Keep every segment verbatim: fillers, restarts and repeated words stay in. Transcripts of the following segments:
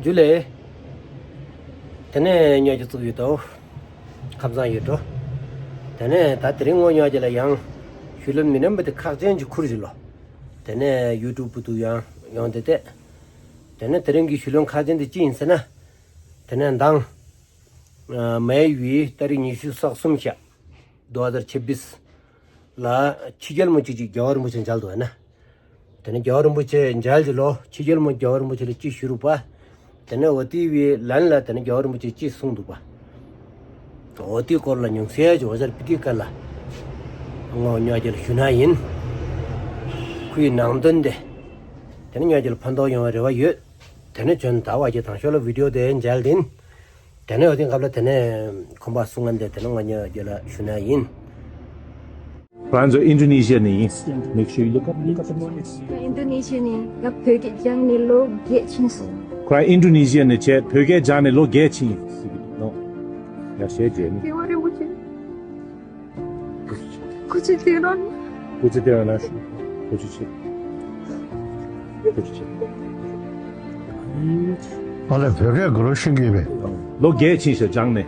དེ་ལས་དེ་ནས་ཉོ་རྒྱུ་བཙུགས་ཡོད་དོ། ཁམས་བཟང་ཡོད་འགྲོ། དེ་ནས་ད་དེ་རིང་ངོ་ཉོ་རྒྱུ་ལ་ཡང་ཞུ་ལོན་མི་ཉམས་པ་དེ་ཁག་ཅན་གྱི་ཁུར་ཞིག་ལོ། དེ་ནས་ཡུ་ཊུབ་བུ་དུ་ཡང་ཡོང་དེ་དེ། དེ་ནས་དེ་རིང་གི་ཞུ་ལོན་ཁག་ཅན་དེ་ཅི་ཡིན་ཟེར་ན། དེ་ནས་མདང་མའི་ཡུའི་ཏ་རིག་ཉི་ཤུ་རྩ་གསུམ་ཤག་དོ་ཧ་ཛར་ཆབ་བིས་ལ་ཕྱི་རྒྱལ་མོ་གཅིག་ཅིག་རྒྱལ་བ་རིན་པོ་ཆེ་མཇལ་འདུག་ཨ་ན། དེ་ནས་རྒྱལ་བ་རིན་པོ་ཆེ་མཇལ་གྱི་ལོ་ཕྱི་རྒྱལ་མོ་རྒྱལ་བ་རིན་པོ་ཆེ་ལ་ཅི་ཞུ་རུ་པ། དེ་ནས་འོ་དེ་བའི་ལན་ལ་དེ་ནས་རྒྱལ་བ་རིན་པོ་ཆེ་ཅི་གསུངས་འདུག་པ། འོ་དེའི་སྐོར་ལ་ཉུང་ཤས་ཅིག་འོ་ཅར་པི་ཏི་ཀ་ལ་ངོ་ཉོ་རྒྱུ་ལ་ཞུ་ན་ཡིན། ཁོའི་ནང་དོན་དེ་དེ་ནས་ཉོ་རྒྱུ་ལ་ཕན་ཐོགས་ཡོང་བའི་རེ་བ་ཡོད། དེ་ནས་བྱོན་ད་བ་གྱི་དང་ཤོག་ལ་བི་ཌི་ཡོ་དེ་མཇལ་དིན། དེ་ནས་འོ་དེ་སྐབས་ལ་དེ་ནས་ཁོམ་པ་གསུང་ངན་དེ་དེ་ནས་ངོ་ཉོ་རྒྱུ་ལ་ཞུ་ན་ཡིན། ཁོ་རང་ཚོ་ཨིན་ཌོ་ནེ་ཤི་ཡ་ནས་ཡིན། Make sure you look up, look up in the morning. ཨིན་ཌོ་ནེ་ཤི་ཡ་ནས་ང་བོད་སྐད་སྦྱངས་ནས་ལོ་བརྒྱད་ཕྱིན་སོང་། ཁོ་རང་ཨིན་ཌོ་ནེ་ཤི་ཡ་ནས་བྱས་བོད་སྐད་སྦྱངས་ནས་ལོ་བརྒྱད་ཕྱིན་ཡིན། ནོ། ཡ་ཤེས་རྗེས་ནི། རྒྱལ་བ་རིན་པོ་ཆེ། སྐུ་ཚེ་བརྟན་རོགས་གནང་། སྐུ་ཚེ་བརྟན་རོགས་གནང་ཞུ། སྐུ་ཚེ་ཆེ། སྐུ་ཚེ་ཆེ། ང་ལ་བོད་སྐད་གོ་རོ་ཤིང་གི་བས། ལོ་བརྒྱད་ཕྱིན་ཤག་སྦྱངས་ནས།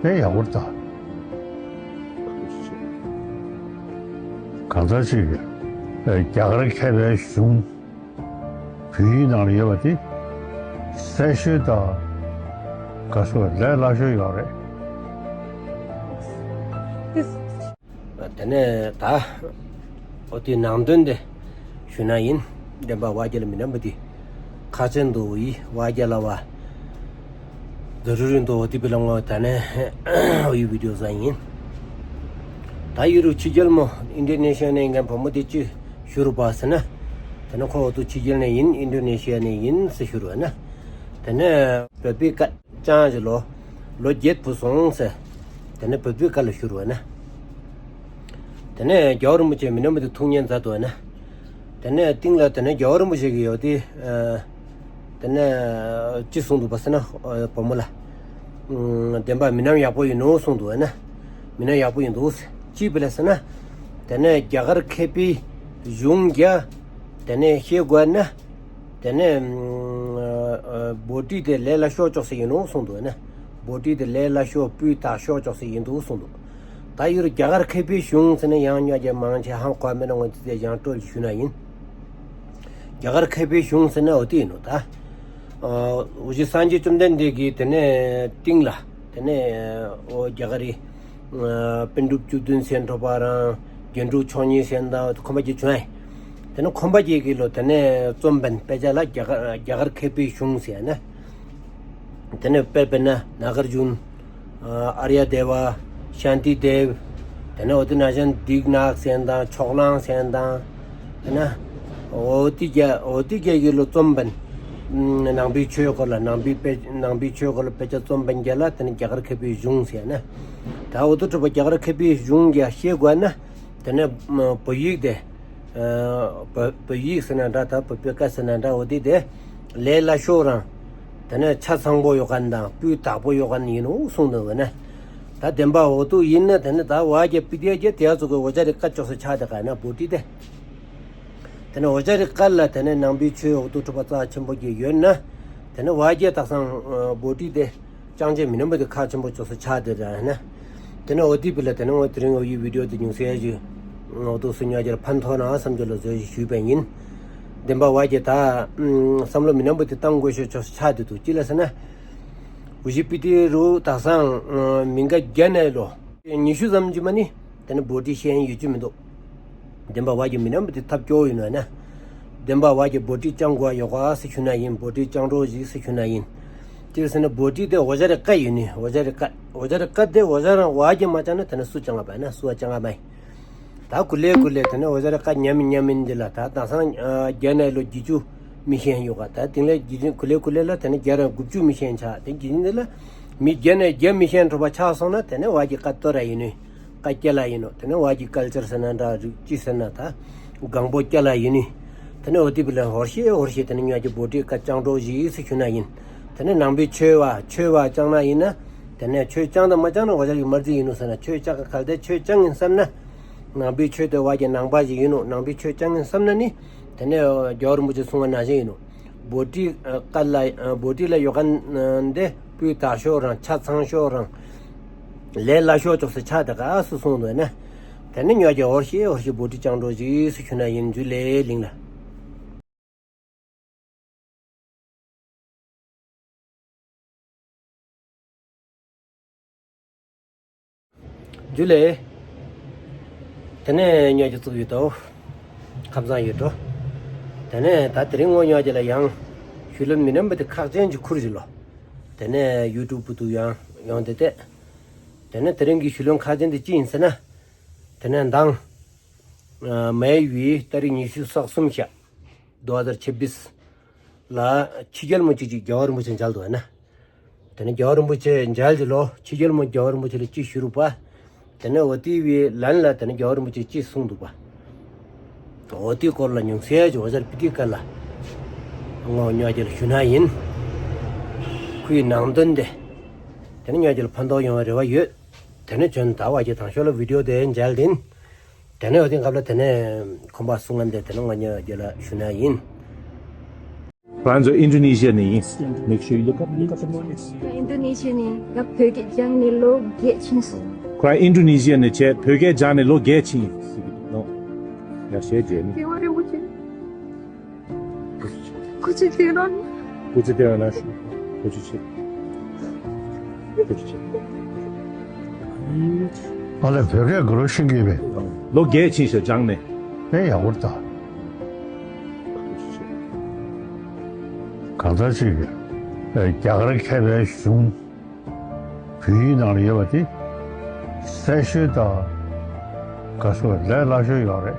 དེ་ཡག་པོ་ད། གང་ལྟར་ཅིག་རྒྱ་གར་མཁས་པའི་གཞུང་བོད་ཡིག་ནང་ལ་ཡོད་པ་དེ་གསལ་ཤོས་དང་དགའ་ཤོས་ལས་སླ་ཤོས་ཡོད་རེད། དེ་ནས་ད་འོ་དེའི་ནང་དོན་དེ་ཞུ་ན་ཡིན། བདེན་པ་བ་རྒྱ་ལ་མི་ཉམས་པ་དེ་ཁ་ཆེན་དུ་ཡི་བ་རྒྱ་ལ་བ། ཛ་རུ་རི་འདུག་འོ་དེ་བི་ལ་ངོ་ད་ནས་འོ་ཡི་བི་ཌི་ཡོ་བཟང་ཡིན། ད་ཡུ་རུ་ཕྱི་རྒྱལ་མོ་ཨིན་ཌོ་ནེ་ཤི་ཡ་ནས་ངའི་བུ་མོ་དེ་ཅི་ཞུ་རུ་པ་ཟེར་ན། དེ་ནས་ཁོ་འོ་དུ་ཕྱི་རྒྱལ་ནས་ཡིན། ཨིན་ཌོ་ནེ་ཤི་ཡ་ནས་ཡིན་ཟེར་ཞུ་རུ་བ་ན། དེ་ནས་བོད་པའི་སྐད་ཅང་ཞིག་ལོ། ལོ་བརྒྱད་བུ་སོང་ཟེར། དེ་ནས་བོད་པའི་སྐད་ལ་ཞུ་རུ་བ་ན། དེ་ནས་རྒྱལ་བ་རིན་པོ་ཆེ་མི་ཉམས་པ་དེ་ཐུགས་ཉན་མཛད་འདུག་བ་ན། དེ་ནས་སྟེང་ལ་དེ་ནས་རྒྱལ་བ་རིན་པོ་ཆེ་གིས་ཡོད་དེ། དེ་ནས་ཅི་གསུངས་འདུག་པ་ཟེར་ན་བུ་མོ་ལ། བདེན་པ་མི་ཉམས་ཡག་པོ་ཡིན་ནོ་གསུངས་འདུག་བ་ན། མི་ཉམས་ཡག་པོ་ཡིན་འདུག་ཟེར། ཅི་བི་ལ་ཟེར་ན། དེ་ནས་རྒྱ་གར་མཁས་པའི་གཞུང་རྒྱ། དེ་ནས་ཤེས་དགོས་ན། དེ་ནས་བྷོ་ཊི་དེ་ལས་སླ་ཤོས་ཅོག་ས་ཡིན་ནོ་གསུངས་འདུག་ན། བྷོ་ཊི་དེ་ལས་སླ་ཤོས་སྤུས་དག་ཤོས་ཅོག་ས་ཡིན་འདུག་གསུངས་འདུག་ད་ཡུ་རུ་རྒྱ་གར་མཁས་པའི་གཞུང་ཟེར་ན་ཡང་ཉོ་རྒྱུ་མང་ཆེ་ཧང་གོ་མེད་ན་ངོ་ཚིག་དེ་ཡང་སྤྲོད་ཅིག་ཞུ་ན་ཡིན། རྒྱ་གར་མཁས་པའི་གཞུང་ཟེར་ན་འོ་དེ་ཡིན་ནོ་ད། འོ་ཞེས་སངས་རྒྱས་བཅོམ་ལྡན་འདས་ཀྱིས་དེ་ནས་སྟེང་ལ་དེ་ནས་འོ་རྒྱ་གར་རི། པཎ་གྲུབ་བཅུ་བདུན་ཟེར་འགྲོ་བ་རང་རྒྱན་དྲུག་མཆོག་གཉིས་ཟེར་དང་ཁོམ་པ་གྱི་བྱུང་ཡ། དེ་ནས་ཁོམ་པ་གྱི་གི་ལོ་དེ་ནས་རྩོམ་པན་དཔེ་ཆ་ལ་རྒྱ་གར་རྒྱ་གར་མཁས་པའི་གཞུང་ཟེར་ན། དེ་ནས་དཔེ་དཔེར་ན་ནཱ་གར་ཇུན། ཨརྱ་དེ་བ། ཤཱན་ཏི་དེབ། དེ་ནས་འོ་དེ་ན་གཞན་དིག་ནག་ཟེར་དང་ཕྱོགས་གླང་ཟེར་དང་། དེ་ན་འོ་དེ་རྒྱ་འོ་དེ་རྒྱ་གི་ལོ་རྩོམ་པན། ནང་པའི་ཆོས་སྐོར་ལ་ནང་པའི་དཔེ་ནང་པའི་ཆོས་སྐོར་ལ་དཔེ་ཆ་རྩོམ་པན་རྒྱ་ལ་དེ་ནས་རྒྱ་གར་མཁས་པའི་གཞུང་ཟེར་ན། ད་འོ་དེ་གྲུབ་པ་རྒྱ་གར་མཁས་པའི་གཞུང་རྒྱ་ཤེས་དགོས་ན། དེ་ནས་བོད་ཡིག་དེ། བོད་བོད་ཡིག་ཟེར་ན་འདྲ་ད་བོད་པའི་སྐད་ཟེར་ན་འདྲ་འོ་དེ་དེ། ལས་སླ་ཤོས་རང་། དེ་ནས་ཆ་ཚང་པོ་ཡོད་མཁན་དང་སྤུས་དག་པོ་ཡོད་མཁན་ཡིན་ནོ་གསུངས་འདུག་བས་ན། ད་བདེན་པ་འོ་དུ་ཡིན་ན་དེ་ནས་ད་བ་རྒྱ་པི་ཏི་ཡ་རྒྱ་དེ་ཡ་ཚོ་གི་འོ་ཅག་རི་སྐད་ཅོག་ས་ཆགས་དེ་ག་ན་བྷོ་ཊི་དེ། དེ་ནས་འོ་ཅག་རི་སྐད་ལ་དེ་ནས་ནང་པའི་ཆོས་འོ་དུ་གྲུབ་པ་རྩ་ཆེན་པོ་གི་ཡོད་ན། དེ་ནས་བ་རྒྱ་དག་སང་བྷོ་ཊི་དེ། ཅང་ཅེ་མི་ཉམས་པ་དེ་ཁ་ཆེན་པོ་ཅོག་ས་ཆགས་དེ་ར་ན། དེ་ནས་འོ་དེ་བི་ལ་དེ་ནས་འོ་དེ་རིང་འོ་ཡི་བི་ཌི་ཡོ་དེ་ཉུང་ཟེར་ཡ་ཞུ། འོ་དུ་སུ་ཉོ་རྒྱུར་ཕན་ཐོགས་ན་བསམ་རྒྱུ་ལ་བཟོས་ཞུས་པ་ཡིན། བདེན་པ་བ་རྒྱ་ད། བསམ་བློ་མི་ཉམས་པ་དེ་བཏང་དགོས་ཤོས་ཅོག་ས་ཆགས་དེ་འདུག་ཅི་ལ་ཟེར་ན། འུ་ཞི་པི་ཏི་རུ་དག་སང་མི་འགའ་རྒྱ་ནས་ལོ། ཉི་ཤུ་ཙམ་གྱི་མ་ནི། དེ་ནས་བྷོ་ཊི་ཤེས་ཡོན་ཡོད་ཀྱི་མི་འདུག་བདེན་པ་བ་རྒྱ་མི་ཉམས་པ་དེ་ཐབས་སྐྱོ་ཡིན་ནོ་ན། བདེན་པ་བ་རྒྱ་བྷོ་ཊི་སྦྱང་དགོས་ཡོད་ག་ཟེར་ཞུ་ན་ཡིན། བྷོ་ཊི་སྦྱང་རོགས་ཞིག་ཟེར་ཞུ་ན་ཡིན། ཅི་ཟེར་ན་བྷོ་ཊི་དེ་འོ་ཅག་རི་སྐད་ཡིན་ནི། འོ་ཅག་རི་སྐད་འོ་ཅག་རི་སྐད་དེ་འོ་ཅག་རང་བ་རྒྱ་མ་སྦྱང་ན་དེ་ནས་སུ་སྦྱང་ག་བ་ན་སུ་བ་སྦྱང་ག་མ་ཡིན། ད་ཀུ་ལེ་ཀུ་ལེ་དེ་ནས་འོ་ཅག་རི་སྐད་ཉམས་མི་ཉམས་མིན་འདི་ལ་ད་དེང་སང་རྒྱ་ནས་ལོ་བརྒྱད་ཅུ་མི་ཤེས་ཡོད་ག་ད་དེང་ལས་བརྒྱད་ཅུ་ཀུ་ལེ་ཀུ་ལེ་ལ་དེ་ནས་རྒྱ་རང་དགུ་བཅུ་མི་ཤེས་ཆགས་དེ་བརྒྱད་ཅུ་འདི་ལ་མི་རྒྱ་ནས་རྒྱ་མི་ཤེས་འགྲོ་བ་ཆགས་སོང་ན་དེ་ནས་བ་རྒྱ་སྐད་སྟོར་ར་ཡིན་ནི། བཀའ་སྐྱེལ་ལ་ཡིན་ནོ། དེ་ནས་བ་གི་ཀལ་ཅར་ཟེར་ན་འདྲ་རིག་ཅི་ཟེར་ན་ད། གང་པོ་སྐྱེལ་ལ་ཡིན་ནི། དེ་ནས་འོ་དེ་བི་ལ་ཧོར་ཤེས་ཧོར་ཤེས་དེ་ནས་ཉོ་རྒྱུ་བྷོ་ཊི་སྐད་སྦྱང་རོགས་ཞིག་ཟེར་ཞུ་ན་ཡིན། དེ་ནས་ནང་པའི་ཆོས་བ་ཆོས་བ་སྦྱང་ན་ཡིན་ན། དེ་ནས་ཆོས་སྦྱང་དང་མ་སྦྱང་ན་འོ་ཅག་གི་མར་ཟི་ཡིན་ནོ་ཟེར་ན་ཆོས་སྦྱང་ག་གལ་ཏེ་ཆོས་སྦྱང་ཡིན་བསམ་ན། ནང་པའི་ཆོས་དེ་བ་གི་ནང་པ་ཞིག་ཡིན་ནོ། ནང་པའི་ཆོས་སྦྱང་ཡིན་བསམ་ན་ནི། དེ་ནས་རྒྱལ་བ་རིན་པོ་ཆེ་གསུང་བ་ནང་བཞིན་ཡིན་ནོ། བྷོ་ཊི་ཨ་ཀ་ལ་ཨ་བྷོ་ཊི་ལ་ཡོད་མཁན་འདི་སྤུས་དག་ཤོས་རང་ཆ་ཚང་ཤོས་རང་ལས་སླ་ཤོས་ཅོག་སེ་ཆགས་དེ་ག་སུ་གསུངས་འདུག་ན། དེ་ནི་ཉོ་རྒྱ་འོར་ཤེ་འོར་ཤེ་བྷོ་ཊི་ཅང་འགྲོ་ཞིག་སུ་ཞུ་ན་ཡིན། འཇུ་ལེ་ལིང་ལ། འཇུ་ལེ། དེ་ནས་ཉོ་རྒྱ་བཙུགས་ཡོད་དོ། ཁམས་བཟང་ཡོད་འགྲོ། དེ་ནས་ད་དེ་རིང་ངོ་ཉོ་རྒྱ་ལ་ཡང་ཞུ་ལམ་མི་ནམ་པ་དེ་ཁག་ཅན་གྱི་ཁུར་བཞི་ལོ། དེ་ནས་ཡུ་ཊུབ་བུ་དུ་ཡང་ཡོང་དེ་དེ། དེ་ནས་དེ་རིང་གི་ཞུ་ལམ་ཁག་ཅན་དེ་ཅི་ཡིན་ཟེར་ན། དེ་ནས་མདང་མའི་ཡུའི་ཏ་རིག་ཉི་ཤུ་རྩ་གསུམ་ཤག་དོ་ཧ་ཛར་ཆབ་བིས་ལ་ཕྱི་རྒྱལ་མོ་གཅིག་ཅིག་རྒྱལ་བ་རིན་པོ་ཆེ་མཇལ་འདུག་ན། དེ་ནས་རྒྱལ་བ་རིན་པོ་ཆེ་མཇལ་གྱི་ལོ་ཕྱི་རྒྱལ་མོ་རྒྱལ་བ་རིན་པོ་ཆེ་ལ་ཅི་ཞུ་རུ་པ། དེ་ནས་འོ་དེ་བའི་ལན་ལ་དེ་ནས་རྒྱལ་བ་རིན་པོ་ཆེ་ཅི་གསུངས་འདུག་པ། འོ་དེ་སྐོར་ལ་ཉུང་ཤས་ཅིག་འོ་ཅར་པི་ཏི་ཀ་ལ་ངོ་ཉོ་རྒྱ་ལ་ཞུ་ན་ཡིན། ཁོའི་ནང་དོན་དེ་དེ་ནས་ཉོ་རྒྱ་ལ་ཕན་ཐོགས་ཡོང་བའི་རེ་བ་ཡོད། དེ་ནས་བྱོན་ད་བ་རྒྱ་དང་ཤོ་ལ་བི་ཌི་ཡོ་དེ་མཇལ་དིན། དེ་ནས་འོ་དེ་སྐབས་ལ་དེ་ནས་ཁོམ་པ་གསུང་ངམ་དེ་དེ་ནས་ངོ་ཉོ་རྒྱ་ལ་ཞུ་ན་ཡིན། ཁོ་རང་ཚོ་ཨིན་ཌོ་ནེ་ཤི་ཡ་ནས་ཡིན། Make sure you look up, look up the noise. ཨིན་ཌོ་ནེ་ཤི་ཡ་ནས་ང་བོད་སྐད་སྦྱངས་ནས་ལོ་བརྒྱད་ཕྱིན་སོང་། ཁོ་རང་ཨིན་ཌོ་ནེ་ཤི་ཡ་ནས་བྱས་བོད་སྐད་སྦྱངས་ནས་ལོ་བརྒྱད་ཕྱིན་ཡིན་ཟེར་གྱི་འདུག་ཡ་ཞེས་བརྗོད་ནི། རྒྱལ་བ་རིན་པོ་ཆེ། སྐུ་ཚེ་བརྟན་རོགས། སྐུ་ཚེ་བརྟན་རོགས་གནང་ཞུ། སྐུ་ཚེ་ཆེ། སྐུ་ཚེ་ཆེ། ཨ་ལས་བོད་སྐད་གོ་རོ་ཤིང་གི་བས། ལོ་བརྒྱད་ཕྱིན་ཤག་སྦྱངས་ནས། དེ་ཡག་པོ་རེད་ད། སྐུ་ཚེ་ཆེ། གང་ལྟར་ཅིག་རྒྱ་གར་མཁས་པའི་གཞུང་བོད་ཡིག་ནང་ལ་ཡོད་པ་དེ་གསལ་ཤོས་དང་དགའ་ཤོས་ལས་སླ་ཤོས་ཡོད་རེད།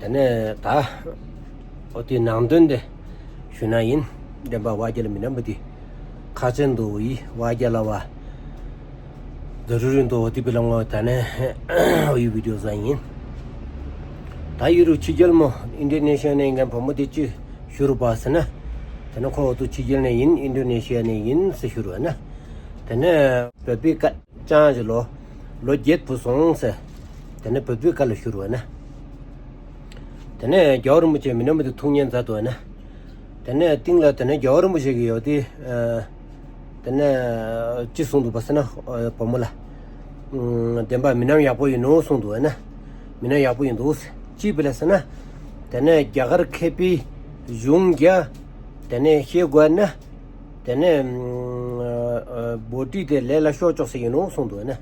དེ་ནས་ད་འོ་དེ་ནང་དོན་དེ་ཞུ་ན་ཡིན། བདེན་པ་བ་རྒྱ་ལ་མི་ནམ་པ་དེ་ཁ་ཆེན་དུ་ཡི་བ་རྒྱ་ལ་བ་ཛ་རུ་རིན་དུ་འོ་དེ་བི་ལ་ངོ་ད་ནས་འོ་ཡི་བི་ཌི་ཡོ་ཟ་ཡིན། ད་ཡུ་རུ་ཕྱི་རྒྱལ་མོ་ཨིན་ཌོ་ནེ་ཤི་ཡ་ནས་ཡིན་མཁན་བུ་མོ་དེ་ཅི་ཞུ་རུ་པ་ཟེར་ན། དེ་ནས་ཁོ་འོ་དུ་ཕྱི་རྒྱལ་ནས་ཡིན། ཨིན་ཌོ་ནེ་ཤི་ཡ་ནས་ཡིན་ཟེར་ཞུ་རུ་ན། དེ་ནས་བོད་པའི་སྐད་སྦྱངས་ཞིག་ལོ་ལོ་བརྒྱད་བུ་སོང་ཟེར། དེ་ནས་བོད་པའི་སྐད་ལ་ཞུ་རུ་ན། དེ་ནས་རྒྱལ་བ་རིན་པོ་ཆེ་མི་ནམ་པ་དེ་ཐུགས་མཉེས་མཛད་འདུག་ན། དེ་ནས་སྟེང་ལ་དེ་ནས་རྒྱལ་བ་རིན་པོ་ཆེ་གིས་ཡོད་དེ། དེ་ནས་ཅི་གསུངས་འདུག་པ་ཟེར་ན་བུ་མོ་ལ། བདེན་པ་མི་ནམ་ཡག་པོ་ཡིན་ནོ་གསུངས་འདུག་ན། མི་ནམ་ཡག་པོ་ཡིན་འདུག་ཟེར། ཅི་བི་ལ་ཟེར་ན། དེ་ནས་རྒྱ་གར་མཁས་པའི་གཞུང་རྒྱ། དེ་ནས་ཤེས་དགོས་ན། དེ་ནས་བྷོ་ཊི་དེ་ལས་སླ་ཤོས་ཅོག་སེ་ཡིན་ནོ་གསུངས་འདུག་ན།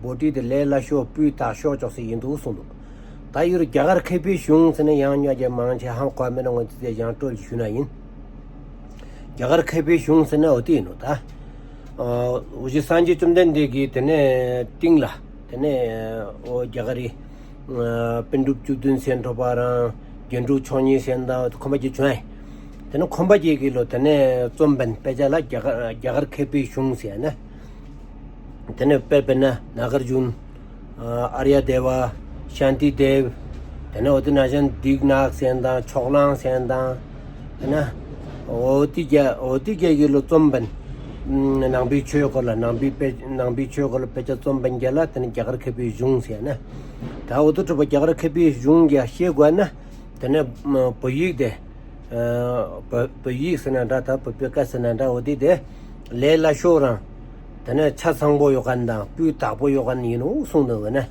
བྷོ་ཊི་དེ་ལས་སླ་ཤོས་སྤུས་དག་ཤོས་ཅོག་སེ་ཡིན་འདུག་གསུངས་འདུག་ད་ཡུ་རུ་རྒྱ་གར་མཁས་པའི་གཞུང་ཟེར་ན་ཡང་ཉོ་རྒྱ་མང་ཆེ་ཧམ་གོ་མེད་ན་ངོ་ཚིག་ཡང་སྤྲོད་ཞུ་ན་ཡིན། རྒྱ་གར་མཁས་པའི་གཞུང་ཟེར་ན་འོ་དེ་ཡིན་ནོ་ད། འུ་ཅག་སངས་རྒྱས་བཅོམ་ལྡན་འདས་ཀྱིས་དེ་ནས་སྟེང་ལ་དེ་ནས་འོ་རྒྱ་གར་རི་པཎ་གྲུབ་བཅུ་བདུན་ཟེར་འགྲོ་བ་རང་རྒྱན་དྲུག་མཆོག་གཉིས་ཟེར་དང་ཁོམ་པ་གྱིས་བྱུང་ཡ། དེ་ནས་ཁོམ་པ་གྱིས་ཀྱི་ལོ་དེ་ནས་རྩོམ་པན་དཔེ་ཆ་ལ་རྒྱ་གར་རྒྱ་གར་མཁས་པའི་གཞུང་ཟེར་ན། དེ་ནས་དཔེ་དཔེར་ན་ནཱ་གར་ཇུན། ཨརྱ་དེ་བ། ཤཱན་ཏི་དེབ། དེ་ནས་འོ་དེ་ན་གཞན་དིག་ནག་ཟེར་དང་ཕྱོགས་གླང་ཟེར་དང་། དེ་ནས་འོ་དེ་རྒྱ་འོ་དེ་རྒྱ་གི་ལོ་རྩོམ་པན། ནང་པའི་ཆོས་སྐོར་ལ་ནང་པའི་དཔེ་ནང་པའི་ཆོས་སྐོར་ལ་དཔེ་ཆ་རྩོམ་པན་རྒྱ་ལ་དེ་ནས་རྒྱ་གར་མཁས་པའི་གཞུང་ཟེར་ན། ད་འོ་དེ་གྲུབ་པ་རྒྱ་གར་མཁས་པའི་གཞུང་རྒྱ་ཤེས་དགོས་ན། དེ་ནས་བོད་ཡིག་དེ། བོད་བོད་ཡིག་ཟེར་ན་འདྲ་ད་བོད་པའི་སྐད་ཟེར་ན་འདྲ་འོ་དེ་དེ་ལས་སླ་ཤོས་རང་། དེ་ནས་ཆ་ཚང་པོ་ཡོད་མཁན་དང་སྤུས་དག་པོ་ཡོད་མཁན་ཡིན་ནོ་གསུངས་འདུག་ན།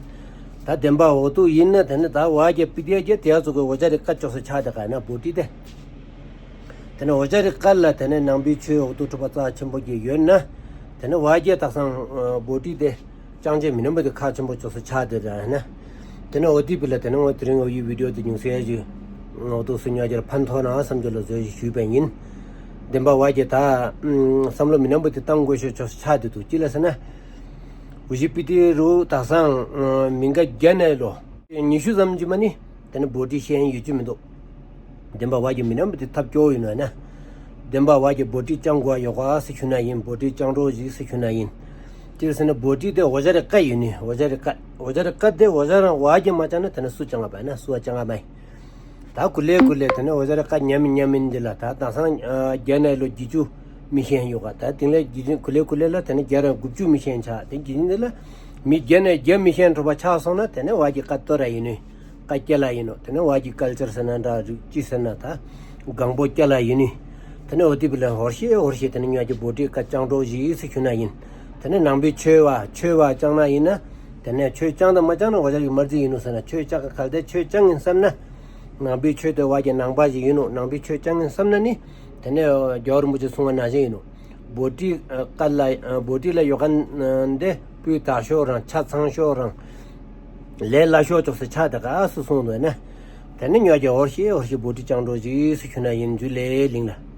ད་བདེན་པ་འོ་དུ་ཡིན་ན་དེ་ནས་ད་བ་རྒྱ་པི་ཏི་ཡ་རྒྱ་དེ་ཡ་ཚོ་གི་འོ་ཅག་རི་སྐད་ཅོག་སེ་ཆགས་དེ་ག་ན་བྷོ་ཊི་དེ། དེ་ནས་འོ་ཅག་རི་སྐད་ལ་དེ་ནས་ནང་པའི་ཆོས་འོ་དུ་གྲུབ་པ་རྩ་ཆེན་པོ་གི་ཡོད་ན། དེ་ནས་བ་རྒྱ་དག་སང་བྷོ་ཊི་དེ། ཅང་ཅེ་མི་ནམ་པ་དེ་ཁག་ཆེན་པོ་ཅོག་སེ་ཆགས་དེ་ར་ན། དེ་ནས་འོ་དེ་བི་ལ་དེ་ནས་འོ་དེ་རིང་འོ་ཡི་བི་ཌི་ཡོ་དེ་ཉུང་སེ་ཡ་ཅིག་འོ་དུ་སུ་ཉོ་རྒྱ་ལ་ཕན་ཐོགས་ན་བསམ་རྒྱ་ལ་བཟོས་ཞུས་པ་ཡིན། བདེན་པ་བ་རྒྱ་ད་བསམ་བློ་མི་ནམ་པ་དེ་བཏང་དགོས་ཤོས་ཅོག་སེ་ཆགས་དེ་འདུག་ཅི་ལ་ཟེར་ན། འུ་ཅག་པི་ཏི་རུ་དག་སང་མི་འགའ་རྒྱ་ནས་ལོ་ཉི་ཤུ་ཙམ་ཅིག་མ་ནི། དེ་ནས་བྷོ་ཊི་ཤེས་ཡོན་ཡོད་ཅི་མི་འདུག་བདེན་པ་བ་རྒྱ་མི་ནམ་པ་དེ་ཐབས་སྐྱོ་ཡིན་ནོ་ན། བདེན་པ་བ་རྒྱ་བྷོ་ཊི་ཅང་གོ་ཡོད་ག་སེ་ཞུ་ན་ཡིན། བྷོ་ཊི་ཅང་འགྲོ་ཞིག་སེ་ཞུ་ན་ཡིན། དེར་ཟེར་ན་བྷོ་ཊི་དེ་འོ་ཅག་རི་སྐད་ཡིན་ནི། འོ་ཅག་རི་སྐད་འོ་ཅག་རི་སྐད་དེ་འོ་ཅག་རང་བ་རྒྱ་མ་ཅང་ན་དེ་ནས་སུ་ཅང་ག་བ་ན་སུ་བ་ཅང་ག་མ་ཡིན། ད་ཀུ་ལེ་ཀུ་ལེ་དེ་ནས་འོ་ཅག་རི་སྐད་ཉམས་མིན་ཉམས་མིན་འདི་ལ་ད་དེང་སང་རྒྱ་ནས་ལོ་བརྒྱད་ཅུ་མི་ཤེས་ཡོད་ག་ད་དེང་ལས་བརྒྱད་ཅུ་ཀུ་ལེ་ཀུ་ལེ་ལ་དེ་ནས་རྒྱ་རང་དགུ་བཅུ་མི་ཤེས་ཆགས་དེ་བརྒྱད་ཅུ་འདི་ལ་མི་རྒྱ་ནས་རྒྱ་མི་ཤེས་འགྲོ་བ་ཆགས་སོང་ན་དེ་ནས་བ་རྒྱ་སྐད་ཏོ་ར་ཡིན་ནི། ཀ་སྐྱ་ལ་ཡིན་ནོ། དེ་ནས་བ་གི་ཀལ་ཅར་ཟེར་ན་འདྲ་རིགས་ཅི་ཟེར་ན་ད་གང་པོ་སྐྱ་ལ་ཡིན་ནི། དེ་ནས་འོ་དེ་བི་ལ་ཧོར་ཤེ་ཧོར་ཤེ་དེ་ནས་ཉོ་གི་བོ་ཏི་ཀ་ཅང་གྲོ་ཞིག་སུ་ཞུ་ན་ཡིན། དེ་ནས་ནང་པའི་ཆོས་བ་ཆོས་བ་ཅང་ན་ཡིན་ན། དེ་ནས་ཆོས་ཅང་དང་མ་ཅང་ན་འོ་ཅག་གི་མར་ཛི་ཡིན་ནོ་ཟེར་ན། ཆོས་ཅག་ག་གལ་ཏེ་ཆོས་ཅང་ཡིན་བསམ་ན། ནང་པའི་ཆོས་དེ་བ་གི་ནང་པ་ཞིག་ཡིན་ནོ། ནང་པའི་ཆོས་ཅང་ཡིན་བསམ་ན་ནི། དེ་ནས་རྒྱལ་བ་རིན་པོ་ཆེ་གསུང་བ་ནང་བཞིན་ཡིན་ནོ། བོ་ཏི་ཀ་ལ་བོ་ཏི་ལ་ཡོ་ག་འདི་སྤུས་དག་ཤོས་རང་ཆ་ཚང་ཤོས་རང་། ལས་སླ་ཤོས་ཅོག་སེ་ཆ་དེ་ག་སུ་གསུང་འདུག་ན། དེ་ནི་ཉོ་གི་ཧོར་ཤེ་ཧོར་ཤེ་བོ་ཏི་ཅང་གྲོ་ཞིག་སུ་ཞུ་ན་ཡིན། འཇུ་ལེ་ལིང་ལ།